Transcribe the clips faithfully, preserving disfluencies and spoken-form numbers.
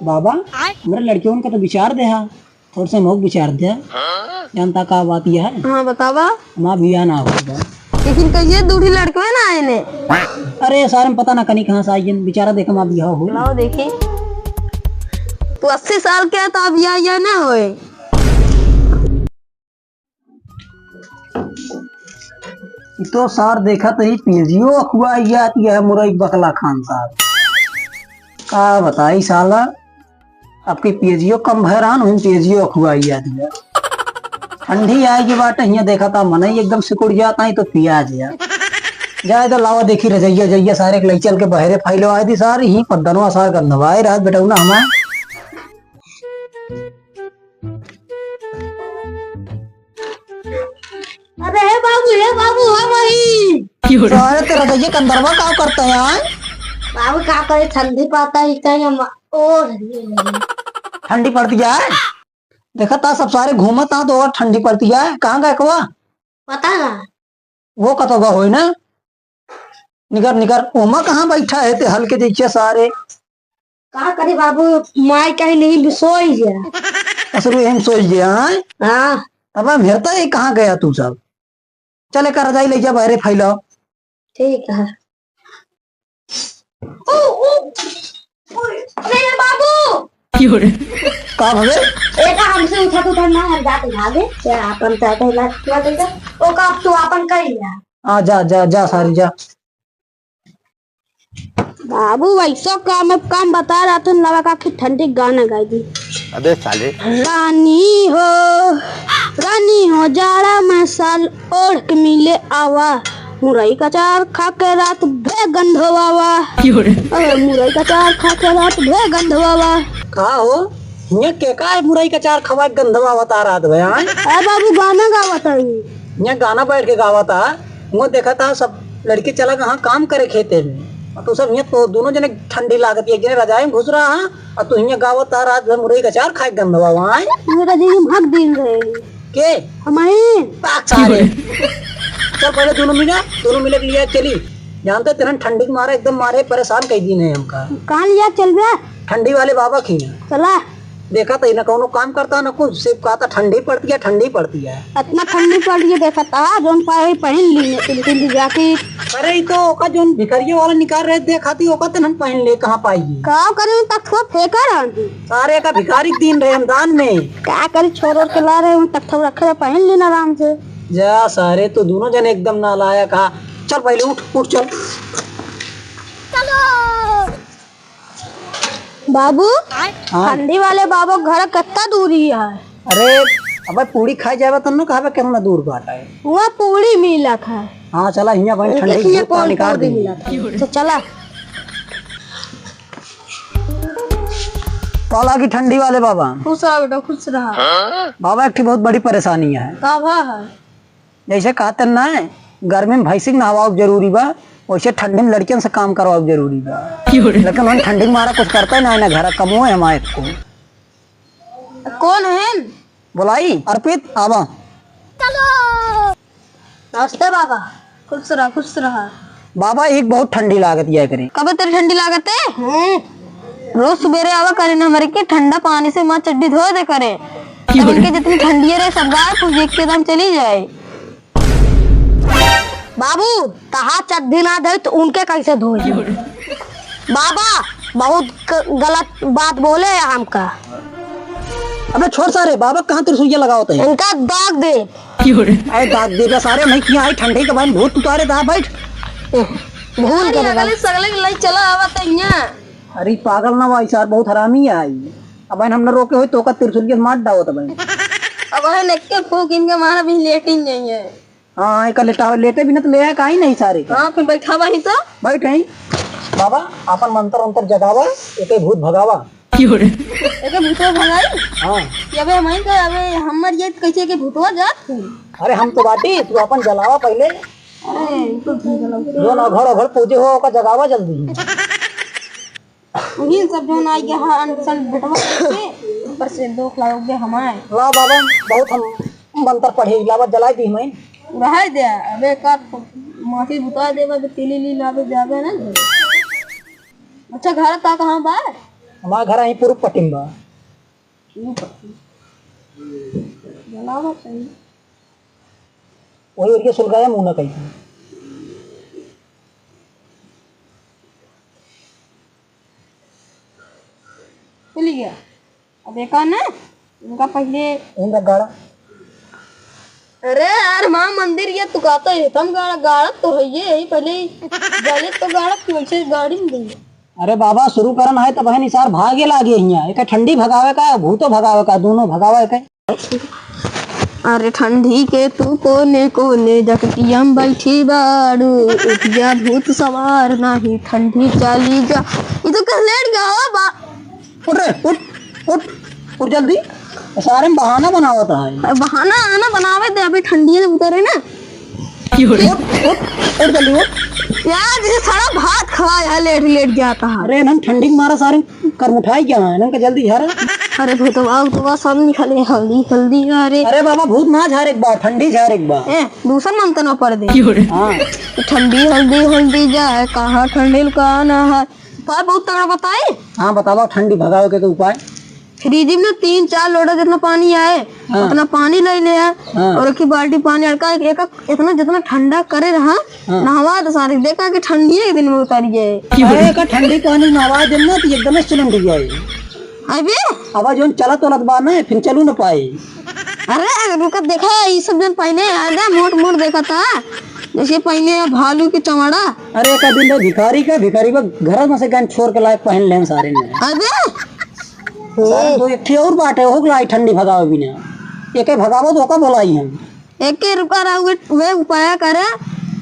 बाबा, हमरे लड़कियों का तो विचार दे हा, थोड़े से मोक विचार दे। जानता का बात यह है? हाँ, बतावा। हमार बियाह ना होगा। लेकिन कहिए दूढ़ी लड़कवे ना आए ने। अरे सारे में पता ना कनी कहाँ से आई, बेचारा देख हमार बियाह हो। लाओ देखी। तू अस्सी साल के है तो अब यह, यह ना होए। ई तो सार देखत ही पेजियो अखुआई जात है मुरई बकला खान साहब। का बताई साला, आपके पेजियो कम भैरान हुई, पेजियो अखुआई जात है। ठंडी आए के बाटे, हियाँ देखा था मनई एकदम सिकुड़ जाता है तो पियाज है। जाए तो लावा देखी रजैया जैया सारे के लई चल के बहरे फैलो आए दी सारे ही पद्दनवा सार गंधवाए रात बेटौना हमार। अरे हे बाबू, हे बाबू, हो भाई। सारे तेरा गैया कंदरवा का करता है यार? बाबू का करे, ठंडी पड़ता है, इतना ही हम ओढ़ लिए हैं। ठंडी पड़ती है? देखा था सब सारे घूमत हाँ तो और ठंडी पड़ती है। कहाँ गए कवा? पता ना। वो कतो का होई ना? निकर, निकर, ओमा कहाँ बैठा है ते हल्के जैसे सारे? का करे बाबू, माई कहीं नहीं भी सोई गया। असरु एम सोई गया, हाँ? हाँ। अब हम हेरता है कहाँ गया तू सब? चले कर रजाई ले जा, बहरे फैलाओ। ठीक है। ओ, ओ, ओ, अरे बाबू! का भवे? एका हमसे उठा उठा ना, हम जाते भागे। क्या अपन चाहते हैं, लाज क्या देगा? ओ का, अब तू अपन कर लिया। हाँ, जा, जा, जा, सारी जा। बाबू, वैसो काम, अब काम बता रहा था, लगा का कि ठंडी गाना गाई दी। अबे साले। रानी हो, रानी हो, जाड़ा में साल ओढ़ के मिले आवा, मुरई का चार खा के रात भे गंधवावा। क्यों रे? अरे, मुरई का चार खा के रात भे गंधवावा। का हो? हियाँ के का है मुरई का चार खवाए गंधवावा ता रात भे, हाँ? अरे बाबू, गाना गावा था। हियाँ गाना बैठ के गावा था। हुआँ देखा था, सब लड़के चला गए हाँ काम करे खेते में, और तू सब हियाँ तो दोनों जने ठंडी लागत, एक जने रजाई में घुस रहा हाँ, और तू हियाँ गावत आ, रात भर मुरई का चार खाए गंधवा वहाँ है। मेरा जी हम हक दिन रहे। के? हमारे। पाक सारे। चल पहले दोनों मिला, दोनों मिले के लिए चली। जानते तेरन ठंडी के मारे एकदम मारे परेशान कई दिन है हमका। कहाँ लिया चल बे? ठंडी वाले बाबा के यहाँ। चला। देखा तो ना कौनो काम करता ना कुछ, सिर्फ कहता ठंडी पड़ती है, ठंडी पड़ती है। इतना ठंडी पड़ रही है, देखा था जौन पाए पहन ली, तुम तुम जाके। अरे ई तो ओका जौन भिखारिया वाला निकाल रहे देखा थी, ओका तन हम पहन ले, कहाँ पाई? का करे तख्तवा फेंका रहन। सारे का भिखारी के दिन रहे हम दान में। का करे छोड़ ओढ़ के ला रहे हम तख्तवा रखे रहे, पहन लेना आराम से। जा सारे तू दोनों जने एकदम नालायक हा। चल पहले उठ, उठ चल। चलो। बाबू, हाँ। ठंडी वाले बाबू घर कितना दूरी है? अरे, अबे पूड़ी खाए जाबे तब न कहबे कितना दूर बाटे। वहाँ पूड़ी मिलत है। हाँ, चला हियाँ भाई ठंडी देखिए धूप कौन निकाल पूड़ी दी। मिलत है। तो चला। पाला की ठंडी वाले बाबा। खुश रहा बेटा, खुश रहा। बाबा, एक ठे बहुत बड़ी परेशानी है। का भा है? जैसे कहते ना है, गर्मी में भैंसी के नहवाओ जरूरी बा, वैसे ठंडी में लड़कियन से काम करवाओ जरूरी बा। क्यों रे? लेकिन हम ठंडी के मारा कुछ करते ना है, ना घर कमो है हमारे को। कौन है? बोलाई, अर्पित, आवा। नमस्ते बाबा। खुश रहा, खुश रहा। बाबा, एक बहुत ठंडी लागत है करे। कबे तेरे ठंडी लागत है? हम्म। रोज सुबेरे आवा करे ना हमरे के ठंडा पानी से माँ चड्डी धो दे करे। क्यों तब रे? इनके जितनी ठंडी है रे, सब गायब हो जाए, एकदम चली जाए। बाबू, तहा चड्डी ना धोई तो उनके कैसे धोई? क्यों रे? बाबा, बहुत ग-, गलत बात बोले हैं हमका। अबे छोड़ सारे, बाबा कहाँ त्रिशूलिया लगावत है? इनका दाग दे। क्यों रे? अरे दाग दे बे सारे, नहीं किया आई ठंडी के भाई भूत उतारे दा बैठ। भूल के अरे बता। अगले सगले के लई चला आवा त इहाँ। अरे पागल ना भाई सार, बहुत हरामी है आई। अब हम न रोके होई तो का त्रिशूलिया से मार डावत भाई। अब है नेक के फूक इनके मारा भी लेटिन नहीं है। हाँ, एका लेटावे, लेटे बिना तो ले आए, काहे नहीं सारे के? हाँ, फिर बैठावा ही तो। बैठ ही। बाबा, आपन मंत्र अंतर जगावा, एके भूत भगावा। क्यों रे? एके भूतवा भगाई? हाँ। कि अबे हम ही तो, अबे हमर ये कैसे के भूतवा जात है? अरे हम तो बाटी, तू आपन जलावा पहले। अरे, इनको क्यों जलाऊ? जो ना घर घर पूजे हो, ओका जगावा जल्दी। वही सब जौन आई गया है, अनशन भेटवा करके, ऊपर से दुख लाग गया हमारे। ला बाबा, बहुत हम मंत्र पढ़े, लावा जलाई दी हमें। रहे दे, अबे का माटी बुता देबे, अबे तेली ली लावे जाबे ना घर। अच्छा, घर का कहाँ बा? हमार घर अहीं पूरब पट्टी में बा। पूरब पट्टी। जलावत है। वही ओरिया सुलगाया मुँह ना कहीं। चली गया। अब एका ना, इनका पहिले इनका गाड़ा। अरे यार, माँ मंदिर ये तू कहता है, तम गाड़ा, गाड़ा तो है ये, यही पहिले ही गाड़े तो गाड़ा, तू ऐसे गाड़ी में दे। अरे बाबा, शुरू करन है तब है निसार भागे लागे हियाँ। एक ठंडी भगावे का, भूतो भगावे का, दोनों भगावे का। अरे ठंडी के तू कोने कोने जकटिया में बैठी बाड़ू, उठ जा भूत सवार नाही ठंडी चली जा। ये तो कह लेट गया हो बा। उठ रे, उठ, उठ, उठ जल्दी। सारे में बहाना बनावत है। अब बहाना आना बनावे दे, अभी ठंडी में उतरे ना। उठ, उठ, उठ जल्दी उठ। यार, जैसे सारा भात खवा है, लेट लेट जाता है। अरे, हम ठंडी के मारा सारे करमुठाई क्या है, इनका जल्दी झारा। अरे भूतवा, भूतवा सब निकले, हल्दी, हल्दी, अरे। अरे बाबा, भूत ना झारे एक बार, ठंडी झारे एक बार। ए, दूसर मंत्र न पढ़ दे। हाँ। ठंडी हल्दी, हल्दी जाए, कहाँ ठंडी लुकाना है। उपाय बहुत तगड़ा बताए। हाँ, बतावा, ठंडी भगावे के तो उपाय। फ्रिज में तीन चार लोटा जितना पानी आए, हाँ। उतना पानी ले ले है, हाँ। और एक ही बाल्टी पानी हल्का एक, एक इतना जितना ठंडा करे रहा, हाँ। नहवा दे सारे, देखा कि ठंडी एक दिन में उतारी जाए। अरे, का ठंडी पानी नहवा दे ना, तो एकदम से चलन जाए। अबे? अब जोन चलत वलत बा ना, फिर चलू ना पाई। अरे, रुका, देखा, ये सब जन पहने, अरे, मोट मोट देखा था, जैसे पहने भालू के चमड़ा। अरे, एक दिन तो भिखारी का, भिखारी बा घर में से गन छोड़ के लाए पहन लेन सारे ने। अबे? सारे तो एक ठे और बाटे, हो गलाई ठंडी भगावे बिना। एके भगावो तो ओका बोलाई हम। एके रुका रहा, वे, वे उपाय करे,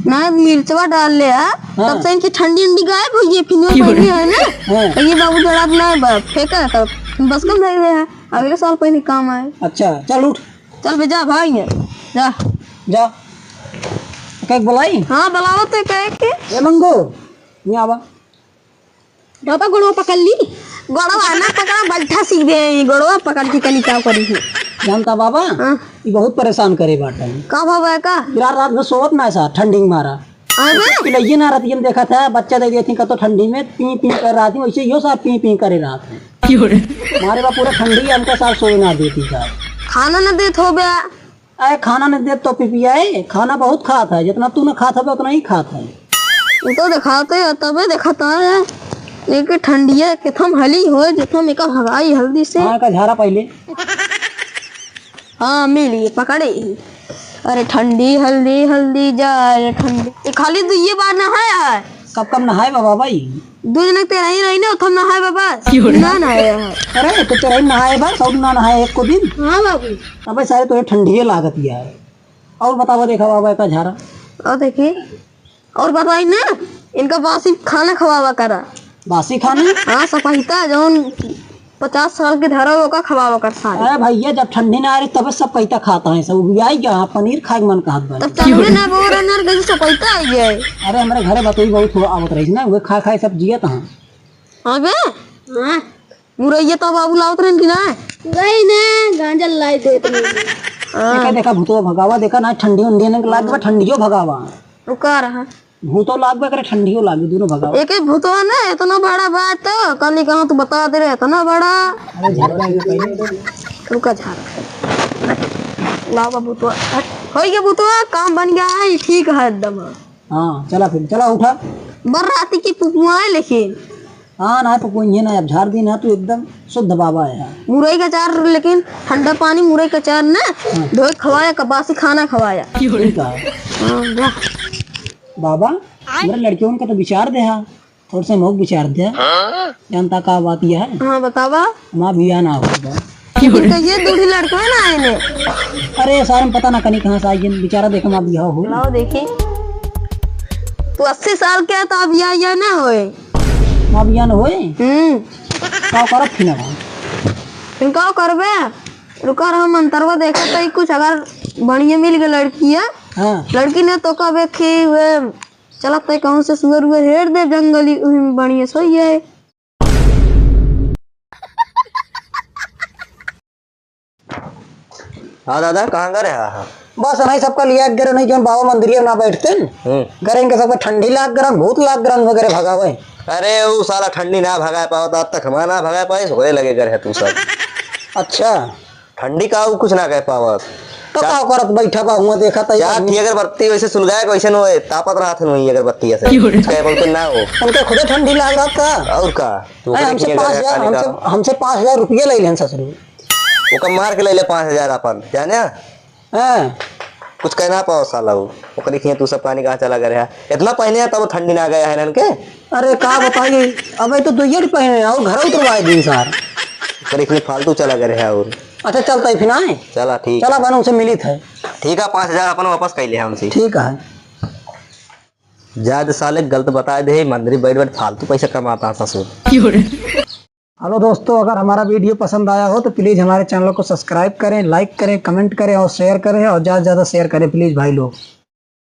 ना मिर्चवा डाल ले आ, हाँ। तब से इनकी ठंडी उंडी गायब हो गई, फिर वो क्यों रे? पहले है ना, हाँ। तो ये बाबू जरा अपना ब-, फेंका, तब बस कम रह गया है, अगले साल पहले काम आए। अच्छा, चल उठ। चल बे, जा भाई, जा। जा। कह के बोलाई? हाँ, बुलाओ तो कह के। ए मंगो, यहाँ आवा। बाबा, गोड़वा पकड़ ली। गोड़वा ना पकड़ा, बैठा सीधे, गोड़वा पकड़ के कली का करी है। जानता बाबा, हाँ। ये बहुत परेशान करे बाटे। का बाबा का? यार, रात में सोवत ना है सार, ठंडी के मारा। अबे? पिलइये ना रहती, हम देखा था, बच्चा दे दिया थी, कतो ठंडी में पी पी कर रहा थी, वैसे यो सार पी पी करे रहा था। क्यों रे? मारे बा पूरा ठंडी, हमका सार सोए ना देती सार। खाना ना देत हो बे। अरे खाना नहीं देत तो पिपिया है, खाना बहुत खात है, जितना तू ना खात हबे उतना ही खात है। वो तो दिखाते हैं, तबे दिखाता है। एक ठंडिया के थम हली हो, जो थम एका भगाई हल्दी से। हाँ, का झारा पहले। हाँ, मिली, पकड़े ही। अरे ठंडी हल्दी, हल्दी जाए ठंडी। ये खाली दो ये बार नहाया है। कब कब नहाए बाबा भाई? दो दिन तेरा ही रही ना, थम नहाए बाबा। क्यों रे? ना नहाया है। अरे तो तेरा ही नहाए बा, सब ना नहाए एक को दिन। हाँ बाबू। अबे सारे तो ये ठंडिये लागत यार। और बतावा देखा बाबा का झारा। और देखिए, और बताई ना, इनका बासी खाना खवावा करा। बासी खाना? हाँ, सपहिता जौन पचास साल के धरा ओका खवावा कर सारे। अरे भैया, जब ठंडी ना आ रही तबे सपहिता खाता है सब। उबियाई क्या? हाँ, पनीर खाए के मन कहत बा। तब चलबे ना बोर अनर गई सपहिता आई है। अरे हमरे घरे बतोई बहुत हो आवत रही ना, वे खा खाए सब जियत हाँ। अबे? हाँ। मुरैया तो बाबू लावत रहन कि ना? गई ने, गांजा लाई देत रही। हाँ। देखा, देखा, भूतवा भगावा, देखा ना, ठंडी उंडी ने लाग बा, ठंडियो भगावा। रुका रहा। भूतो लाग बा, करे ठंडियो लाग, दोनों भगावा। एक ही भूतवा ना, इतना बड़ा बा तो, कल ही कहाँ तू बता दे रहे, इतना बड़ा। अरे, झाड़ बा, ये पहले। रुका, झाड़। लावा भूतवा, हट। हो गया भूतवा, काम बन गया है, ठीक है एकदम। हाँ, चला फिर, चला उठा। बर्राती की पुपुआ है लेकिन। हाँ, ना पुपुआ, ये ना, अब झाड़ दी ना, तू एकदम शुद्ध बाबा है। मुरई का अचार, लेकिन ठंडा पानी, मुरई का अचार ना, हाँ। धोए खवाया, का बासी खाना खवाया। ठीक है। हाँ, वाह। बाबा, मेरे लड़कियों का तो विचार दे हा, थोड़ा सा मोक विचार दे। हाँ? जानता का बात यह है? हाँ, बतावा। हमारा बिया ना हो बा। लेकिन तो ये दूढ़ी लड़के ना आए ने। अरे, सारे में पता ना कनी कहाँ से आई, बेचारा देखे हमारा बिया हो। लाओ देखी। तू अस्सी साल के है तो अब या, या ना होए। अब या ना होए? हम्म। का करब फिर ना? फिर का करबे? रुका रहा, मंतरवा देखा तो कुछ अगर बढ़िया मिल गई लड़की है। हाँ। लड़की ने तो कबे खी वे चला तय कहूँ से सुअर उअर हेर दे जंगली, उही में बढ़िया सोई है। हाँ दादा, कहाँ गए रहा? बस नहीं सबका लिया गरन है, जौन बाबा मंदिरिया ना बैठते न। हम्म। गरन के सबका ठंडी लाग गरन, भूत लाग गरन वगैरह भगावे। अरे, ऊ साला ठंडी ना भगा पावत, आज तक हमारा ना भगा पाए, सोरे लगे घर है तू सब। अच्छा। ठंडी का ऊ कुछ ना कह पावत। तो का करत बैठा बा हुआ, देखा त चार ठिया अगरबत्ती वैसे सुलगाए के वैसे न होए, तापत रहत है वही अगरबत्ती ऐसे। कुछ कहे बोलते ना हो। उनके खुदे ठंडी लाग रहा था। और का? तू अरे, ओकरे हमसे किए पाँच हजार, गए हमसे, का? हमसे पाँच हजार रुपये ले लेन ससुर। ओकर मार के ले ले पाँच हजार अपन, जाने? हाँ। कुछ कह ना पाओ साला वो। ओकरे खिए तू सब पानी कहाँ चला गए है? इतना पहने है तब ठंडी ना गया है इनके। अरे का बताइए, अबे तो दुइये पहने हैं और घर उतरवाए दिन सार। ओकरे खिए फालतू चला गए है और। अच्छा चलता है फिर आए। चला ठीक चला है। बनो उनसे मिलित है। ठीक है, पाँच हजार अपन वापस कर ले हमसे। ठीक है। जाद साले गलत बताए दे, मंदिर बैठ बैठ फालतू पैसा कमाता है ससुर। हेलो दोस्तों, अगर हमारा वीडियो पसंद आया हो तो प्लीज हमारे चैनल को सब्सक्राइब करें, लाइक करें, कमेंट करें और शेयर करें और ज़्यादा से ज़्यादा शेयर करें प्लीज भाई लोग।